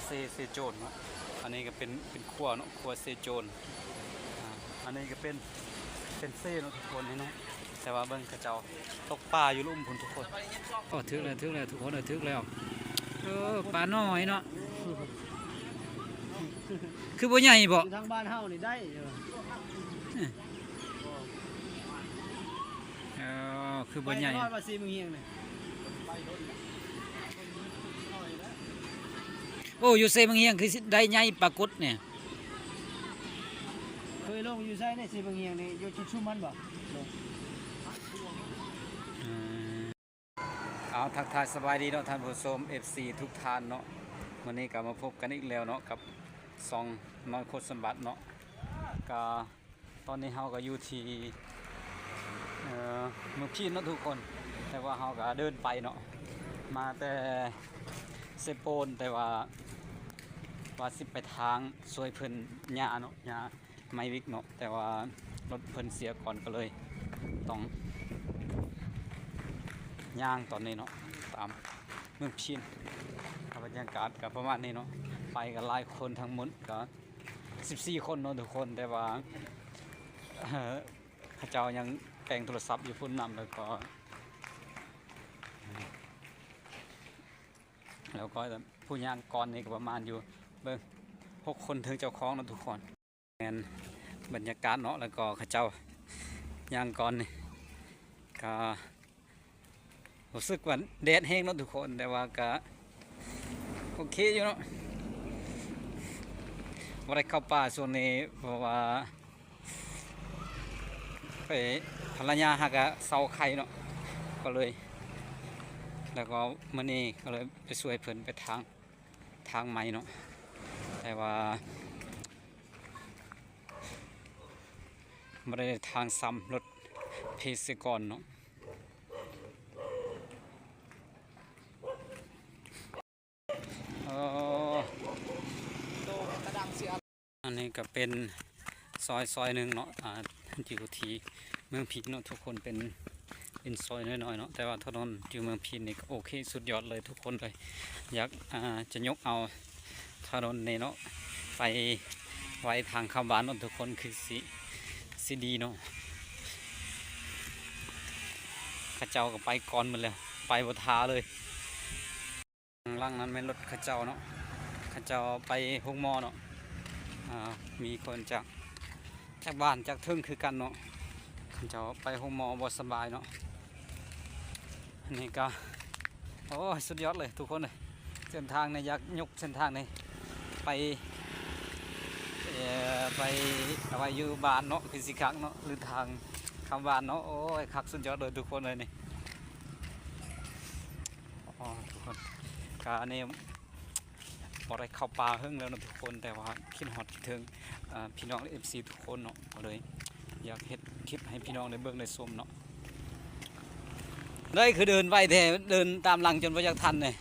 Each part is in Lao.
ເຊ ເຊໂຈນເນາະ. ອັນນີ້ກໍເປັນ ເປັນຂົວເນາະ ຂົວເຊໂຈນ. ອາ ອັນນີ້ກໍເປັນ ເປັນເຊເນາະທຸກຄົນນີ້ເນາະ. ແຕ່ວ່າເບິ່ງເຂົາເຈົ້າຕົກປາຢູ່ລຸ່ມພຸ້ນທຸກຄົນ. ໂອ້ ຖືກແລ້ວ ຖືກແລ້ວທຸກຄົນເອີຍ ຖືກແລ້ວ. ເອີ ປານ້ອຍເນາະ ຄືບໍ່ໃຫຍ່ບໍ? ຢູ່ທາງບ້ານເຮົານີ້ໄດ້. ເອີ ຄືບໍ່ໃຫຍ່ ໄປນ້ອຍວ່າເຊເມືອງຮຽງນີ້. ໂອ້ ຢູ່ເຊເມືອງຮຽງຄືຊິໄດ້ໃຫຍ່ປາກົດນີ້. ເຄີຍລົງຢູ່ໃສໃນເຊເມືອງຮຽງນີ້ ຢູ່ຈຸດຊຸມມັນບໍ່? ເອີ ເອົາ ທັກທາຍສະບາຍດີເນາະທ່ານຜູ້ຊົມ ເອັຟຊີ ທຸກທ່ານເນາະ. ມື້ນີ້ກໍມາພົບກັນອີກແລ້ວເນາະ ກັບຊ່ອງນ້ອຍໂຄດສົມບັດເນາະ. ກໍ ຕອນນີ້ເຮົາກໍຢູ່ທີ່ ເອີ ເມືອງພີນເນາະທຸກຄົນ. ແຕ່ວ່າເຮົາກໍເດີນໄປເນາະ ມາແຕ່ເຊໂປນ. ແຕ່ວ່າ ວ່າຊິໄປທາງຊ່ວຍເພິ່ນຫຍ້າເນາະ ຫຍ້າໄມ້ວິກເນາະ. ແຕ່ວ່າລົດເພິ່ນເສຍກ່ອນ ກໍເລີຍຕ້ອງຍ່າງຕອນນີ້ເນາະ ຕາມເມືອງພີນ. ບັນຍາກາດກໍປະມານນີ້ເນາະ ໄປກັນຫຼາຍຄົນ ທັງໝົດກໍ ສິບສີ່ຄົນເນາະທຸກຄົນ. ແຕ່ວ່າ ເອີ ເຂົາເຈົ້າຍັງແປງໂທລະສັບຢູ່ພຸ້ນນຳ. ແລ້ວກໍ ແລ້ວກໍຜູ້ຍ່າງກ່ອນນີ້ກໍປະມານຢູ່ ເບິ່ງ ຫົກຄົນ ເຖິງເຈົ້າຂອງເນາະທຸກຄົນ. ແມ່ນບັນຍາກາດເນາະ ແລ້ວກໍເຂົາເຈົ້າຍ່າງກ່ອນນີ້ ກໍ ຮູ້ສຶກວ່າແດດແຮງເນາະທຸກຄົນ ແຕ່ວ່າກະໂອເຄຢູ່ເນາະ. ບໍ່ໄດ້ເຂົ້າປ່າຊ່ວງນີ້ ເພາະວ່າໄປ ພັນລະຍາຫາກະເຊົາໄຂ້ເນາະ ກໍເລີຍ ແລ້ວກໍມື້ນີ້ກໍເລີຍໄປຊ່ວຍເພິ່ນໄປທາງ ທາງໃໝ່ເນາະ ແຕ່ວ່າບໍ່ໄດ້ທາງຊ້ຳ ລົດເພເສກ່ອນເນາະ. ເອີ ອັນນີ້ກໍເປັນຊອຍ ຊອຍໜຶ່ງເນາະ ອ່າ ຢູ່ທີ່ເມືອງພີນເນາະທຸກຄົນ ເປັນ ເປັນຊອຍນ້ອຍໆເນາະ. ແຕ່ວ່າຖະໜົນຢູ່ເມືອງພີນນີ້ກໍໂອເຄ ສຸດຍອດເລີຍທຸກຄົນເລີຍ. ຢາກ ອ່າ ຈະຍົກເອົາຖະໜົນນີ້ເນາະ ໄປໄວ້ທາງເຂົ້າບ້ານເນາະທຸກຄົນ ຄືຊິ ຊິດີເນາະ. ເຂົາເຈົ້າກໍໄປກ່ອນໝົດແລ້ວ ໄປບໍ່ຖ້າເລີຍ. ທາງຫຼັງນັ້ນແມ່ນລົດເຂົາເຈົ້າເນາະ ເຂົາເຈົ້າໄປໂຮງໝໍເນາະ. ອ່າ ມີຄົນຈາກ ຈາກບ້ານຈາກເທິງຄືກັນເນາະ ເຂົາເຈົ້າໄປໂຮງໝໍບໍ່ສະບາຍເນາະ. ອັນນີ້ກໍ ໂອ້ຍ ສຸດຍອດເລີຍທຸກຄົນເອີຍ. ເສັ້ນທາງນີ້ ຢາກຍົກເສັ້ນທາງນີ້ໄປ ເອີ ໄປເອົາໄວ້ຢູ່ບ້ານເນາະ ຄືຊິຄັກເນາະ ຫຼືທາງເຂົ້າບ້ານເນາະ. ໂອ້ຍ ຄັກສຸດຍອດເລີຍທຸກຄົນເອີຍນີ້. ອໍ ທຸກຄົນ ກະອັນນີ້ບໍ່ໄດ້ເຂົ້າປ່າເຫິງແລ້ວເນາະທຸກຄົນ ແຕ່ວ່າຄິດຮອດຄິດເຖິງ ເອີ ພີ່ນ້ອງ ເອັຟຊີ ທຸກຄົນເນາະ ກໍເລີຍຢາກເຮັດຄລິບໃຫ້ພີ່ນ້ອງໄດ້ເບິ່ງໄດ້ຊົມເນາະ. ເອີ ຄືເດີນໄວແທ້ ເດີນຕາມຫຼັງຈົນບໍ່ຢາກທັນເລີຍ.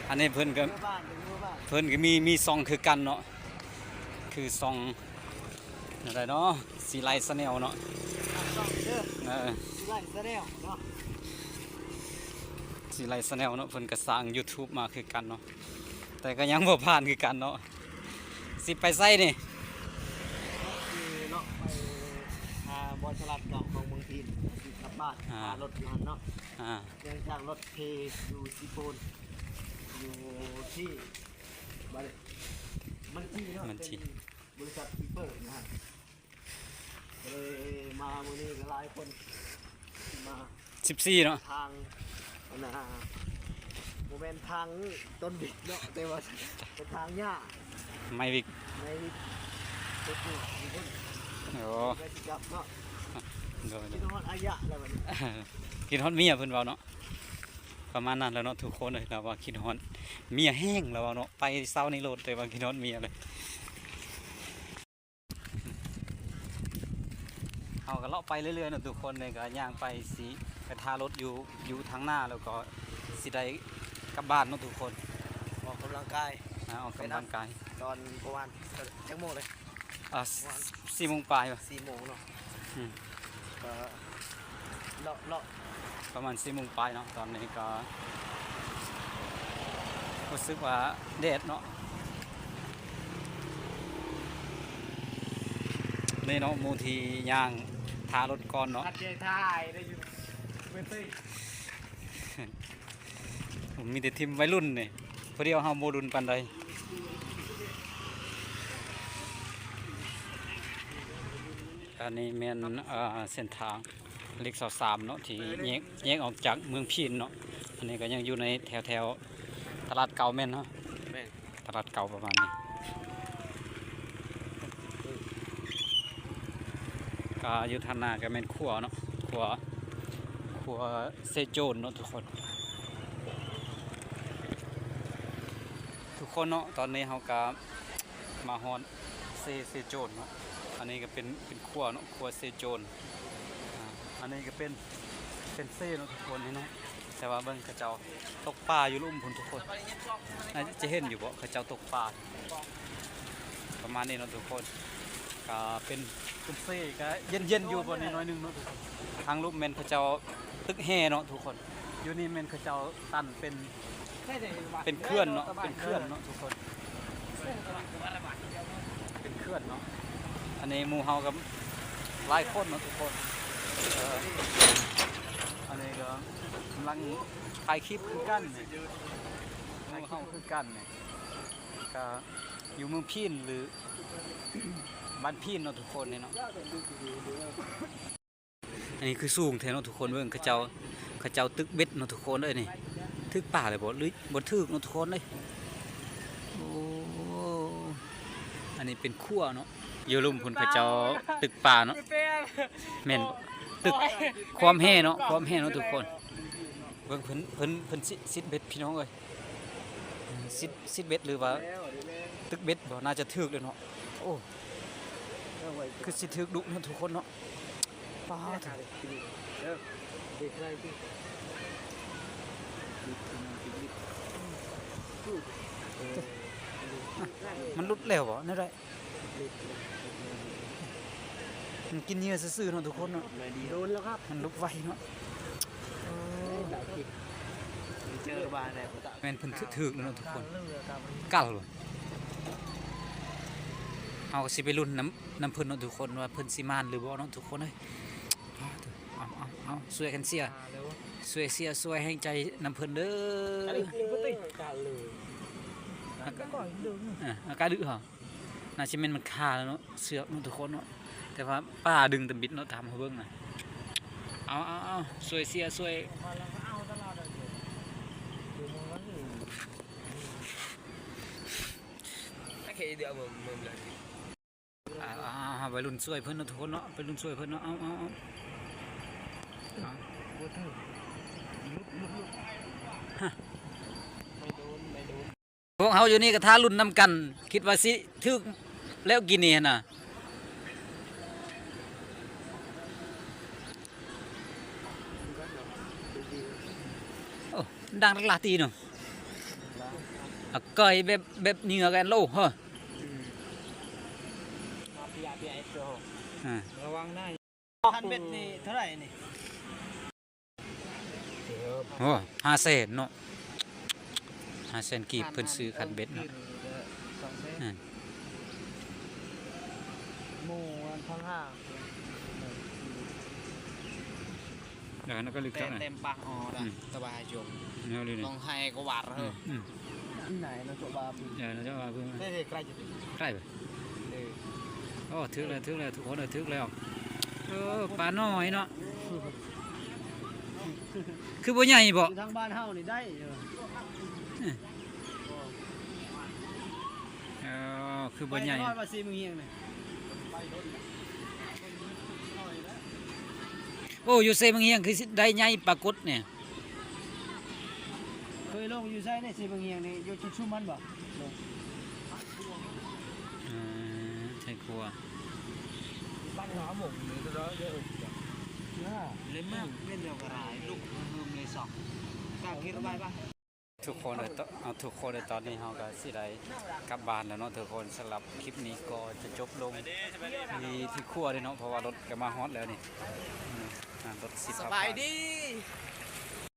ອັນນີ້ເພິ່ນກໍ ເພິ່ນກໍມີ ມີຊ່ອງຄືກັນເນາະ ຄືຊ່ອງ ແນວໃດເນາະ ສີໄລ Channel ເນາະ. ເອີ ສີໄລ Channel ເນາະ ສີໄລ Channel ເນາະ ເພິ່ນກໍສ້າງ YouTube ມາຄືກັນເນາະ ແຕ່ກໍຍັງບໍ່ຜ່ານຄືກັນເນາະ. ຊິໄປໃສນີ້? ເລາະໄປຫາບໍ່ສະຫຼັດເນາະ ຂອງເມືອງພີນ ຊິກັບບ້ານ ອ່າ ຫາລົດຢູ່ຫັ້ນເນາະ. ອ່າ ເນື່ອງຈາກລົດເພຢູ່ເຊໂປນ ຢູ່ທີ່ ມັນຈີເນາະ ມັນຈີ ເປັນບໍລິສັດທີ່ເປີດນະ ເລີຍມາມື້ນີ້ກໍຫຼາຍຄົນມາ ສິບສີ່ເນາະ ທາງອັນນ່າ ບໍ່ແມ່ນທາງຕົ້ນວິກເນາະ ແຕ່ວ່າເປັນທາງຫຍ້າ ໄມ້ວິກ ໄມ້ວິກ ໄປປູກຢູ່ພຸ້ນ. ໂອ້ ໄປຊິກັບເນາະ ໂດຍ ໂດຍ ຄິດຮອດອາຍະແລ້ວບັດນີ້ ຄິດຮອດເມຍເພິ່ນເວົ້າເນາະ ປະມານນັ້ນແຫຼະເນາະທຸກຄົນເອີຍ. ລາວວ່າຄິດຮອດເມຍແຮງ ລາວເວົ້າເນາະ ໄປເຊົ້ານີ້ໂລດ ແຕ່ວ່າຄິດຮອດເມຍເລີຍ. ເຮົາກໍເລາະໄປເລື້ອຍໆເນາະທຸກຄົນ ນີ້ກໍຍ່າງໄປ ຊິໄປຖ້າລົດຢູ່ ຢູ່ທາງໜ້າ ແລ້ວກໍຊິໄດ້ກັບບ້ານເນາະທຸກຄົນ. ອອກກຳລັງກາຍ ອ່າ ອອກກຳລັງກາຍ ຕອນປະມານຈັກໂມງເລີຍ? ອ່າ ປະມານສີ່ໂມງປາຍ ສີ່ໂມງເນາະ. ອືມ ກໍ ເລາະ ເລາະ ປະມານສີ່ໂມງປາຍເນາະ ຕອນນີ້ກໍຮູ້ສຶກວ່າແດດເນາະ. ນີ້ເນາະ ໝູ່ທີ່ຍ່າງຖ້າລົດກ່ອນເນາະ ພັດແຍກຖ່າຍໄດ້ຢູ່ ເບິ່ງຕິ ມີແຕ່ທີມໄວລຸ້ນນີ້ ຜູ້ດຽວເຮົາບໍ່ລຸ້ນປານໃດ. ອັນນີ້ແມ່ນ ເອີ ເສັ້ນທາງເລກຊາວສາມເນາະ ທີ່ແຍກ ແຍກອອກຈາກເມືອງພີນເນາະ. ອັນນີ້ກໍຍັງຢູ່ໃນແຖວໆຕະຫຼາດເກົ່າແມ່ນເນາະ? ແມ່ນ. ຕະຫຼາດເກົ່າປະມານນີ້ ກະຢູ່ທາງໜ້າກະແມ່ນຂົວເນາະ ຂົວ ຂົວເຊໂຈນເນາະທຸກຄົນ ທຸກຄົນເນາະ. ຕອນນີ້ເຮົາກະມາຮອດເຊ ເຊໂຈນເນາະ. ອັນນີ້ກະເປັນ ເປັນຂົວເນາະ ຂົວເຊໂຈນ. ອາ ອັນນີ້ກະເປັນ ເປັນເຊເນາະທຸກຄົນນີ້ເນາະ. ແຕ່ວ່າເບິ່ງເຂົາເຈົ້າຕົກປາຢູ່ລຸ່ມພຸ້ນທຸກຄົນ ອາ ຈະເຫັນຢູ່ບໍ່ ເຂົາເຈົ້າຕົກປາ ປະມານນີ້ເນາະທຸກຄົນ. ກະເປັນ ເປັນເຊ ກະເຢັນໆຢູ່ບ່ອນນີ້ໜ້ອຍໜຶ່ງເນາະທຸກຄົນ. ທາງລຸ່ມແມ່ນເຂົາເຈົ້າຕຶກແຮ່ເນາະທຸກຄົນ ຢູ່ນີ້ແມ່ນເຂົາເຈົ້າຕັນເປັນ ເປັນເຂື່ອນເນາະ ເປັນເຂື່ອນເນາະທຸກຄົນ ເປັນເຂື່ອນເນາະ. ອັນນີ້ໝູ່ເຮົາກໍຫຼາຍຄົນເນາະທຸກຄົນ ເອີ ອັນນີ້ກໍກຳລັງຖ່າຍຄລິບຄືກັນນີ້ ໝູ່ເຮົາຄືກັນນີ້ ກໍຢູ່ເມືອງພີນ ຫຼື ບ້ານພີນເນາະທຸກຄົນນີ້ເນາະ. ອັນນີ້ຄືສູງແທ້ເນາະທຸກຄົນ ເບິ່ງເຂົາເຈົ້າ ເຂົາເຈົ້າຕຶກເບັດເນາະທຸກຄົນເອີຍ ນີ້ຖືກປາແລ້ວບໍ່ ຫຼືບໍ່ຖືກເນາະທຸກຄົນເອີຍ. ໂອ້ ອັນນີ້ເປັນຂົວເນາະ ຢູ່ລຸ່ມພຸ້ນເຂົາເຈົ້າຕຶກປາເນາະ ແມ່ນຕຶກຄວາມແຮ່ເນາະ ຄວາມແຮ່ເນາະທຸກຄົນ. ເບິ່ງເພິ່ນ ເພິ່ນ ເພິ່ນຊິ ຊິດເບັດພີ່ນ້ອງເອີຍ ຊິດ ຊິດເບັດ ຫຼືວ່າຕຶກເບັດບໍ່ ໜ້າຈະຖືກເລີຍເນາະ. ໂອ້ ຄືຊິຖືກດຸເນາະທຸກຄົນເນາະ. ປາດ ມັນຫຼຸດແລ້ວບໍ່ ແນວໃດ? ມັນກິນເຫຍື່ອຊື່ໆເນາະທຸກຄົນເນາະ ໂດນແລ້ວຄັບ ມັນຫຼຸດໄວເນາະ. ເອີ ເຈີບານແລ້ວ ແມ່ນເພິ່ນຖືກແລ້ວເນາະທຸກຄົນ ກັນບໍ່? ເຮົາກໍຊິໄປລຸ້ນນຳ ນຳເພິ່ນເນາະທຸກຄົນ ວ່າເພິ່ນຊິໝານຫຼືບໍ່ເນາະທຸກຄົນເອີຍ. ເອົາ ເອົາ ເອົາ ຊ່ວຍກັນເຊຍ ຊ່ວຍເຊຍ ຊ່ວຍແຮງໃຈນຳເພິ່ນເດີ. ອາກາດດຶງ ເອີ ອາກາດດຶງເຮົາ ໜ້າຊິແມ່ນມັນຄາແລ້ວເນາະ ເຊືອກເນາະທຸກຄົນເນາະ ແຕ່ວ່າປາດຶງຕຳບິດເນາະ ຕາມເຮົາເບິ່ງນະ. ເອົາ ເອົາ ເອົາ ຊ່ວຍເຊຍ ຊ່ວຍ ອ່າ ໄປລຸ້ນຊ່ວຍເພິ່ນເນາະທຸກຄົນເນາະ ໄປລຸ້ນຊ່ວຍເພິ່ນເນາະ. ເອົາ ເອົາ ເອົາ ເອົາ ບໍ່ຖືກ ຫຼຸດ ຫຼຸດ ຫຼຸດ ຮະ ໄມ່ໂດນ ໄມ່ໂດນ. ພວກເຮົາຢູ່ນີ້ກໍຖ້າລຸ້ນນຳກັນ ຄິດວ່າຊິຖືກແລ້ວກິນນີ້ຫັ້ນນະ. ໂອ້ ດັງລັກລາຕີເນາະ ອາ ກ້ອຍແບບ ແບບເຫຍື່ອກັນໂລເຮີ. ອາ ລະວັງນະ. ຄັນເບັດນີ້ເທົ່າໃດນີ້? ໂອ້ ຫ້າແສນເນາະ ຫ້າແສນກີບ ເພິ່ນຊື້ຄັນເບັດເນາະ. ອືມ ໝູ່ອັນພັນຫ້າ ເອີ ນັ້ນກໍລຶກ ແຕ່ ເຈົ້ານະ ເຕັມປາກ ອໍ ອືມ ຕະບາຍຈົງ ແນວນີ້ ຕ້ອງໃຫ້ກວາດເຮີ. ອືມ ອືມ ທີ່ໄຫນເນາະ ເຈົ້າວ່າ ເອີ ເຈົ້າວ່າ ໃກ້ ໃກ້ ໃກ້ ເອີ ໂອ້ ຖືກແລ້ວ ຖືກແລ້ວ ທຸກຄົນເອີຍ ຖືກແລ້ວ. ເອີ ປານ້ອຍເນາະ ຄືບໍ່ໃຫຍ່ບໍ? ຢູ່ທາງບ້ານເຮົານີ້ໄດ້ ເອີ ເອີ ຄືບໍ່ໃຫຍ່ ໄປນ້ອຍວ່າຊີເມືອງຮຽງນີ້. ໂອ້ ຢູ່ເຊເມືອງຮຽງຄືຊິໄດ້ໃຫຍ່ປາກົດນີ້. ເຄີຍລົງຢູ່ໃສໃນເຊບັງຮຽງນີ້ ຢູ່ຈຸດຊຸມມັນບໍ່? ເອີ ໄທຂົວ ບ້ານເຮົາໝົງນີ້ເດີ ເລີຍມາກເປັນແນວກະລາຍ ລຸກຫຶມເລີຍສອງ ກະຄິດໄວ້ປະ? ທຸກຄົນເອີຍ ຕ- ເອົາ ທຸກຄົນເອີຍ ຕອນນີ້ເຮົາກະຊິໄດ້ກັບບ້ານແລ້ວເນາະທຸກຄົນ. ສຳລັບຄລິບນີ້ກໍຈະຈົບລົງທີ່ ທີ່ຂົວເດ້ເນາະ ເພາະວ່າລົດກະມາຮອດແລ້ວນີ້. ອ່າ ລົດສິບ ສະບາຍດີ.